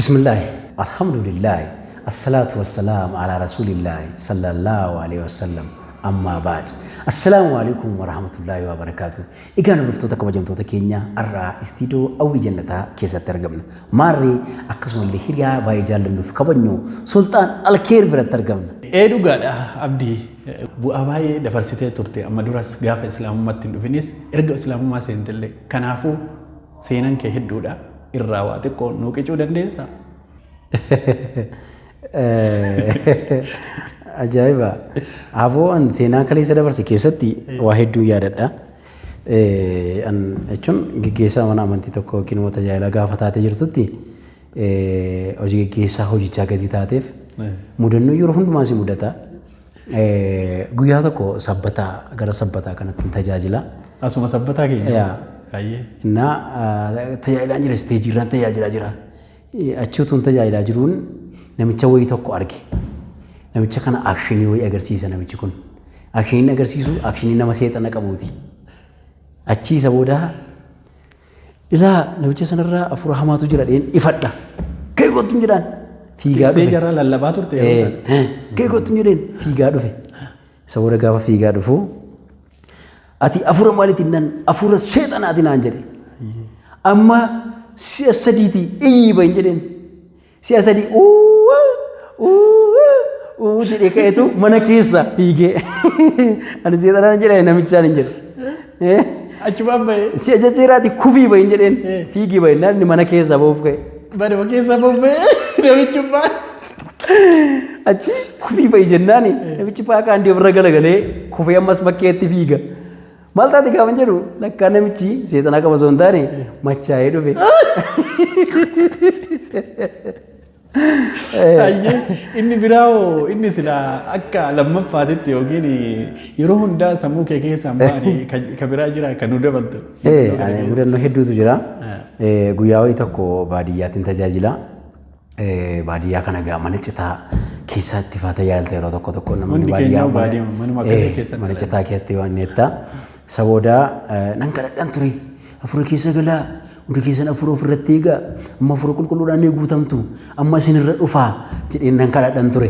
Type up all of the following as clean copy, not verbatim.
Bismillaahi, Alhamdulillaahi, Assalaatu wassalaam alaa Rasuulillaahi sallallahu alaihi wasallam. Ammaa baad. Assalaamu alaikum warahmatullaahi wabarakaatu. Egaan hordoftoota kabajamtoota keenya har'aa istiidiyoo Hawwii Jannataa keessatti argamna. Maarree akkasumallee hiriyaa baay'ee jaallannuuf kabajnu Sulxaan Alkeer biratti argamna. Ee dhugaadha Abdii. Bu'aa baay'ee dabarsitee turte amma duras gaafa islaamummaatti hin dhufinis erga islaamummaa seentellee. Kanaafuu seenan kee hedduudha. Irraa waa xiqqoo nuu qicuu dandeessaa? Ajaa'iba! Aboo an seenaa kaleessa dabarse keessatti waa hedduu yaadadha. An jechuun geggeessaa mana amantii tokko yookiin immoo tajaajila gaafa taatee jirtutti hojii geggeessaa hojichaa gadi taateef mudannoo yeroo hundumaa si mudata. Guyyaa tokko sabbataa gara sabbataa kanatti hin tajaajila. Asuma sabbataa keenya. Yaa. Hayyee. Innaa tajaajilaan jira isteejiirraan tajaajilaa jira. Achi utuun tajaajilaa jiruun namicha wayii tokko arge. Namicha kana akshinii wayii agarsiisa namichi kun. Akshiniin agarsiisu akshinii nama seexana qabuuti. Achii isa booda ilaa namicha sanarraa hafuura hamaatu jira dheen ifadha. Kee kottu jedhaan fiigaa dhufe. Isteejarraa lallabaa turte yeroo sana. Kee kottu jedheen fiigaa dhufe. Isa booda gaafa fiigaa dhufu ati hafuura maaliitiin nan hafuura seexanaati naan jedhe. Amma si'a sadiiti iyyi bahin jedheen. Si'a sadii uuu uuu uuu jedhee ka'eetu mana keessa fiigee. Ani seexanaan jedhe namichaan hin jedhe. Achumaan bahee. Si'a jajjeeraati kufii bahin jedheen fiigii bahin namni mana keessa bahuuf ka'e. Manuma keessa bobba'ee namichummaan. Achi kufii bahi jennaani namichi paaqaan ofirra galagalee kufee ammas bakkeetti fiiga. Maal taate gaafa jedhu lakkaa namichi seexanaa qaba osoo hin taane machaa'ee dhufe. Hayyee inni biraa hoo inni silaa akka lammaffaatitti yookiin yeroo hundaa sammuu kee keessaa hin baane ka biraa jira kan nu dabaltu. Ani mudannoo hedduutu jira. Guyyaa wayii tokko baadiyyaatti tajaajila. Baadiyyaa kana egaa mana citaa keessatti faa tajaajilta yeroo tokko tokko namni Hundi baadiyyaa keenya baadiyyaa manuma akkasii keessatti mana citaa keessatti waan neetta. Isa booda nan kadhadhan ture. Hafuura keessa galaa. Hundi keessan hafuura ofirratti eegaa. Amma hafuura qulqulluudhaan ni guutamtu. Amma isinirra dhufaa jedheen nan kadhadhan ture.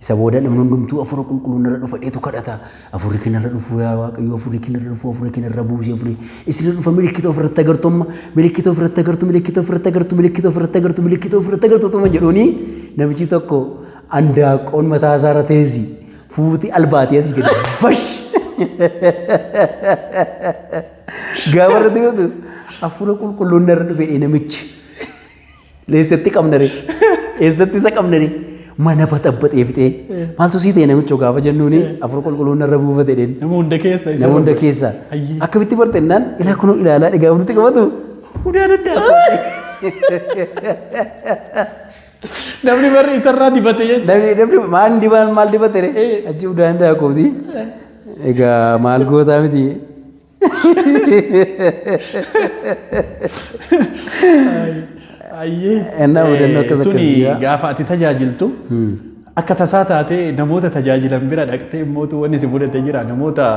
Isa booda namni hundumtuu hafuura qulqulluun irra dhufa dheetu kadhata. Hafuurri kee narra dhufu yaa Waaqayyo, hafuurri kee narra dhufu, hafuurri kee narra buusi, hafuurri isinirra dhufa milikkita ofirratti agartu amma, milikkita ofirratti agartu, milikkita ofirratti agartu, milikkita ofirratti agartu, milikkita ofirratti agartu otuma jedhuuni namichi tokko andaaqqoon mataa isaarra teessi fuuti albaatee asii gadi bash. Gaafa irratti gootu hafuura qulqulluun narra dhufe namichi. Eessatti qabna ree? Eessatti isa qabna ree? Mana baxabbaxee fixee. Maaltu sii ta'e namichoo gaafa jennuuni hafuura qulqulluun narra buufate dheen. Nama hunda keessa isa Nama hunda keessa. Hayyee. Akkamitti barte jennaan ilaa kunoo ilaalaa dhigaa walitti qabatu. Udaan addaa. Namni barri isarraa dibate jechuudha. Namni namni maal dibaan maal dibate ree? Achi udaan addaa koofti. Egaa maal gootaa miti. Ayyee. Ennaa mudannoo akkas Suni akkasii jira. gaafa ati tajaajiltu akka tasaa taatee namoota tajaajilan bira dhaqxee immootu wanni si mudate jira namoota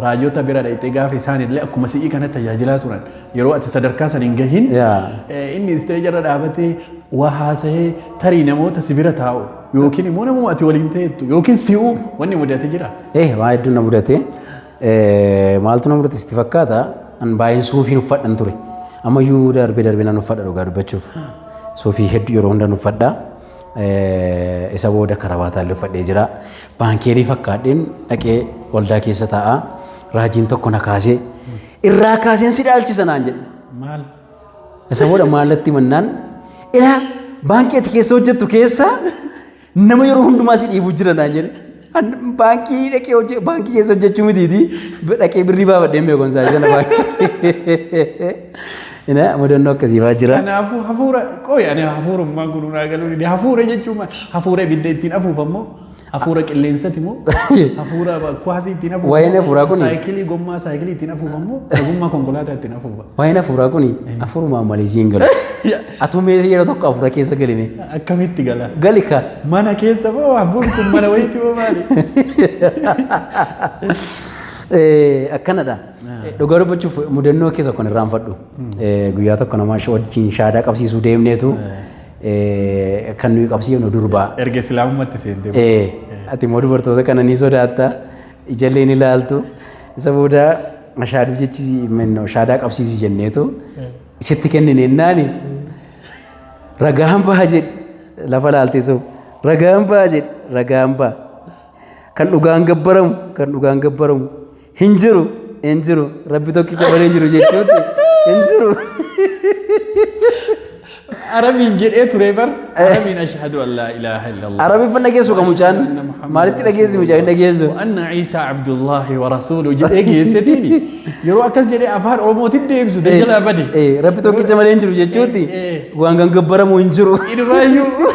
raajota bira dhaqxee gaafa isaan illee akkuma si'ii kana tajaajilaa turan yeroo ati sadarkaa san hin gahin Yaa. inni isteejarra dhaabatee waa haasa'ee tarii namoota si bira taa'u yookiin immoo namuma ati waliin ta'ettu yookiin si'uu wanni mudate jira. Waa hedduun na mudate. Maaltu na mudate sitti fakkaata? An baay'een suufiin uffadhan ture. Ammayyuu darbee darbee nan uffadha dhugaa dubbachuuf. Suufii hedduu yeroo hunda uffadha. Isa booda karabaataa illee uffadhee jira. Baankeerii fakkaadheen dhaqee waldaa keessa taa'a. Raajiin tokko na kaasee irraa kaaseen si dhaalchisa naan jedhe. Maal? Isa booda maallatti mannaan ilaa baankii ati keessa hojjettu keessa nama yeroo hundumaa si dhiibu jira naan jedhe. An baankii dhaqee hojje baankii keessa hojjechuu mitiiti dhaqee birrii baafadhee hin beeku isaa sana baankii. Ina mudannoo akkasii fa'aa jira. Kanaafuu hafuura qoy ani hafuurummaan kun naa galuu dide hafuura jechuun maal? Hafuura ibidda ittiin afuufan moo? Hafuura qilleensati moo? Hafuura kuwaasii ittiin afuufan Waa'een hafuuraa kuni- Saayikilii gommaa saayikilii ittiin afuufan moo? Ogummaa konkolaataa ittiin afuufan? Waa'een hafuuraa kuni hafuurumaan malee siin galu. Atuu mee yeroo tokko hafuura keessa galime. Akkamitti gala? Gali ka. Mana keessa moo hafuurri kun mana wayiiti moo maali? Akkanadha. Dhugaa dubbachuuf mudannoo kee tokko irraanfadhu. Guyyaa tokko nama wajjin shaadaa qabsiisuu deemneetu Kan nuyi qabsiifnu durbaa. Erga islaamummaatti seentee. Ati immoo dubartoota kana ni sodaatta. Ijallee ni ilaaltu. Isa booda shaaduu jechi shaadaa qabsiisi jenneetu sitti kennineennaani ragaan baha jedhe lafa laaltee sun ragaan baha jedhe ragaan baha. Kan dhugaan gabbaramu kan dhugaan gabbaramu hin jiru hin jiru Rabbi tokkicha malee hin jiru jechuutti hin jiru. Arabiin jedhee ture bar. Arabiin ashhadu an laa ilaaha illallah. Arabiffan dhageessu ka mucaan maalitti dhageessi mucaan hin dhageessu. Anna Ciisaa Abdullaahi wa rasuulu jedhee geessetiin yeroo akkas jedhee afaan Oromootiin deebisu dajjalaa bade. Rabbi tokkicha malee hin jiru jechuutti waan kan gabbaramu hin jiru. Inumaayyuu.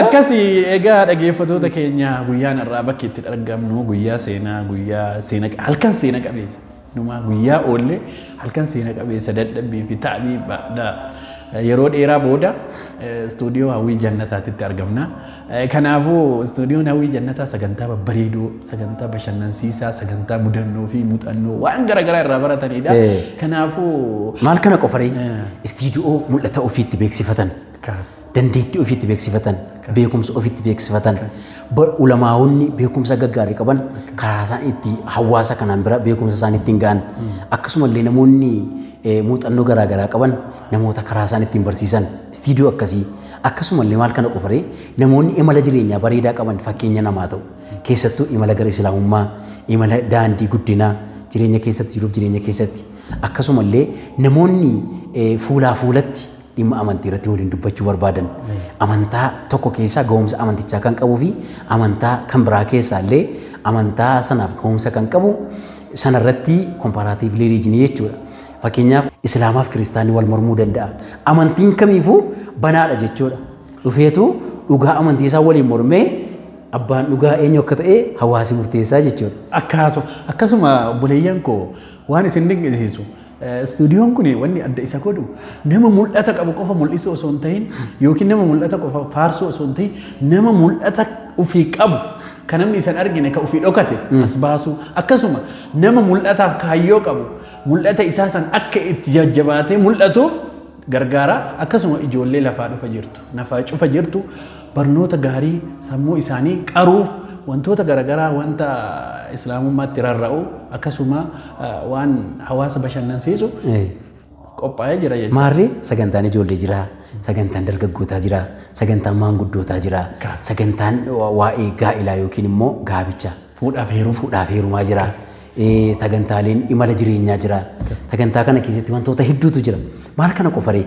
Akkasii egaa dhaggeeffattoota keenya, guyyaan irraa bakki itti argamnu guyyaa seenaa, guyyaa seena, halkan seena qabeessa. Numaa guyyaa oollee halkan seena qabeessa dadhabbii fi ta'bii yeroo dheeraa booda istuudiyoo Hawwii Jannataatitti argamna. Kanaafuu istuudiyoon Hawwii Jannataa sagantaa babbareedoo, sagantaa bashannansiisaa, sagantaa mudannoo fi muuxannoo waan garaagaraa irraa baratanidha. Kanaafuu Maal kana qofaree istiidiyoo mul'ata ofiitti beeksifatan. Dandeettii ofiitti beeksifatan, beekumsa ofiitti beeksifatan, ulamaa'onni beekumsa gaggaarii qaban karaa isaan itti hawaasa kanaan bira beekumsa isaan ittiin ga'an, akkasumallee namoonni muuxannoo garaagaraa qaban namoota karaa isaan ittiin barsiisan istiidiyoo akkasii. Akkasumallee maal kana qofaree, namoonni imala jireenyaa bareedaa qaban fakkeenya namaa ta'u, keessattuu imala gara islaamummaa, imala daandii guddinaa jireenya keessatti, jiruuf jireenya keessatti, akkasumallee namoonni fuulaa fuulatti dhimma amantii irratti waliin dubbachuu barbaadan, amantaa tokko keessaa ga'umsa amantichaa kan qabuu fi amantaa kan biraa keessaa illee amantaa sanaaf ga'umsa kan qabu sanarratti comparative religion jechuudha. Fakkeenyaaf Islaamaaf Kiristaanni wal mormuu danda'a. Amantiin kamiifuu banaadha jechuudha. Dhufeetu dhugaa amantii isaa waliin mormee abbaan dhugaa eenyu akka ta'e hawaasi murteessaa jechuudha. Akkasuma obboleeyyan koo, waan isin dinqisiisu, istuudiyoon kun wanni adda isa godhu nama mul'ata qabu qofa mul'isuu osoo hin ta'in yookiin nama mul'ata qofa faarsuu osoo hin ta'in, nama mul'ata ofii qabu kan namni isan argine kan ofii dhokate as baasu, akkasuma nama mul'ataaf kaayyoo qabu mul'ata isaa san akka itti jajjabaatee mul'atuuf gargaara, akkasuma ijoollee lafaa dhufa jirtu nafaa cufa jirtu barnoota gaarii sammuu isaanii qaruuf wantoota garaagaraa, wanta islaamummaatti rarra'u, akkasuma waan hawaasa bashannansiisu qophaa'ee jira jechuudha. Maarree sagantaan ijoollee jira, sagantaan dargaggootaa jira, sagantaan maanguddootaa jira, sagantaan waa'ee gaa'ilaa yookiin immoo gaabicha Fuudhaaf heeruma. Fuudhaaf heerumaa jira. Sagantaaleen imala jireenyaa jira. Sagantaa kana keessatti wantoota hedduutu jira. Maal kana qofaree,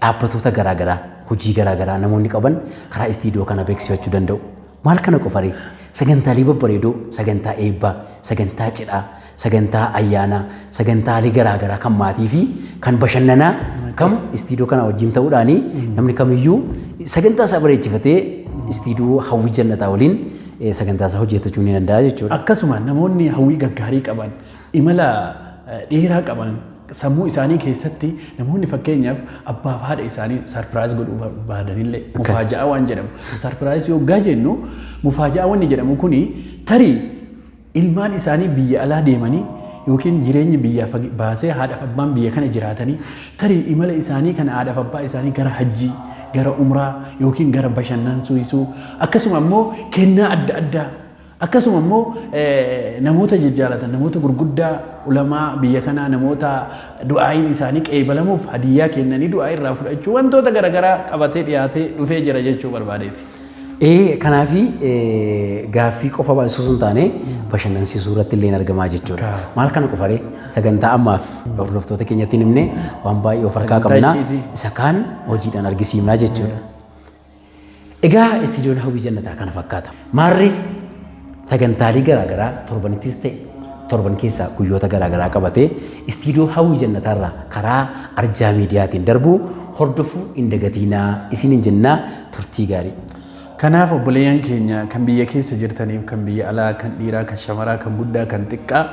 dhaabbatoota garaagaraa, hojii garaagaraa namoonni qaban karaa istiidiyoo kana beeksifachuu danda'u. Maal kana qofaree, sagantaalee babbareedoo, sagantaa eebbaa, sagantaa cidhaa, sagantaa ayyaanaa, sagantaalee garaagaraa kan maatii fi kan bashannanaa kam istiidiyoo kana wajjin ta'uudhaani namni kamiyyuu sagantaa isaa bareechifatee istiidiyoo Hawwii Jannataa waliin sagantaa isaa hojjetachuu ni danda'a jechuudha. Akkasuma namoonni hawwii gaggaarii qaban, imala dheeraa qaban sammuu isaanii keessatti, namoonni fakkeenyaaf abbaaf haadha isaanii surprise godhuu barbaadanillee, mufaaja'aa waan jedhamu. Surprise yoggaa jennu, mufaaja'aa wanni jedhamu kuni tarii ilmaan isaanii biyya alaa deemanii yookiin jireenya biyyaa baasee haadhaaf abbaan biyya kana jiraatanii, tarii imala isaanii kana haadhaaf abbaa isaanii gara hajjii, gara umraa yookiin gara bashannansiisuu, akkasuma immoo kennaa adda addaa, akkasuma immoo namoota jajjaalatan, namoota gurguddaa, ulamaa biyya kanaa, namoota du'aayin isaanii qeebalamuuf hadiyyaa kennanii du'aa irraa fudhachuu, wantoota garaagaraa qabatee dhiyaatee dhufee jira jechuu barbaadeeti. Kanaafi gaaffii qofa baasisuu osoo hin taane bashannansiisuu irratti illee argamaa jechuudha. Maal kana qofaree, sagantaa ammaaf hordoftoota keenyatti hin himne waan baay'ee of harkaa qabna. Isa kaan hojiidhaan argisiifnaa jechuudha. Egaa istiidiyoon Hawwii Jannataa kana fakkaata. Maarri sagantaalee garaagaraa torbanittis ta'e torban keessaa guyyoota garaagaraa qabatee istiidiyoo Hawwii Jannataarraa karaa Arjaa Miidiyaatiin darbu hordofuu hin dagatiinaa isiniin jennaa, turtii gaarii. Kanaaf obboleeyyan keenya kan biyya keessa jirtaniif kan biyya alaa, kan dhiiraa, kan shamaraa, kan guddaa, kan xiqqaa,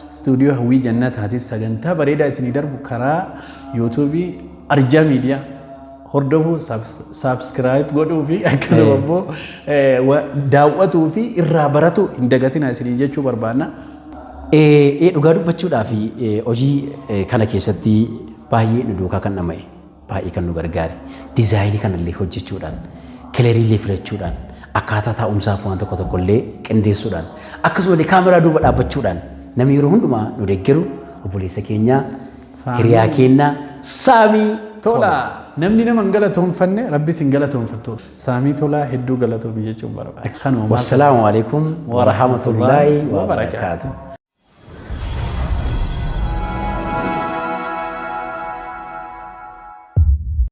istuudiyoo Hawwii Jannataatiin sagantaa bareedaa isinii darbu karaa yuutuubii Arjaa Miidiyaa hordofuu, subscribe godhuu fi akkasuma immoo daawwatuu fi irraa baratu hin dagatina isinii jechuu barbaanna. Dhugaa dubbachuudhaa fi hojii kana keessatti baay'ee nu duukaa kan dhama'e. Baay'ee kan nu gargaare. Dizaayinii kanallee hojjechuudhaan, coloriilee filachuudhaan, akkaataa taa'umsaaf waan tokko tokkollee qindeessuudhaan, akkasumallee kaameraa duuba dhaabbachuudhaan namni yeroo hundumaa nu deeggaru obboleessa keenyaa, hiriyaa keenyaa Saamii Tola. Namni nama hin galatoonfanne Rabbis hin galatoonfattu. Saamii Tolaa, hedduu galatoomi jechuun barbaada. Kanuma maal Wassalaamu alaikum warahmatullaahi wabarakaatuh. Wabarakaatuh.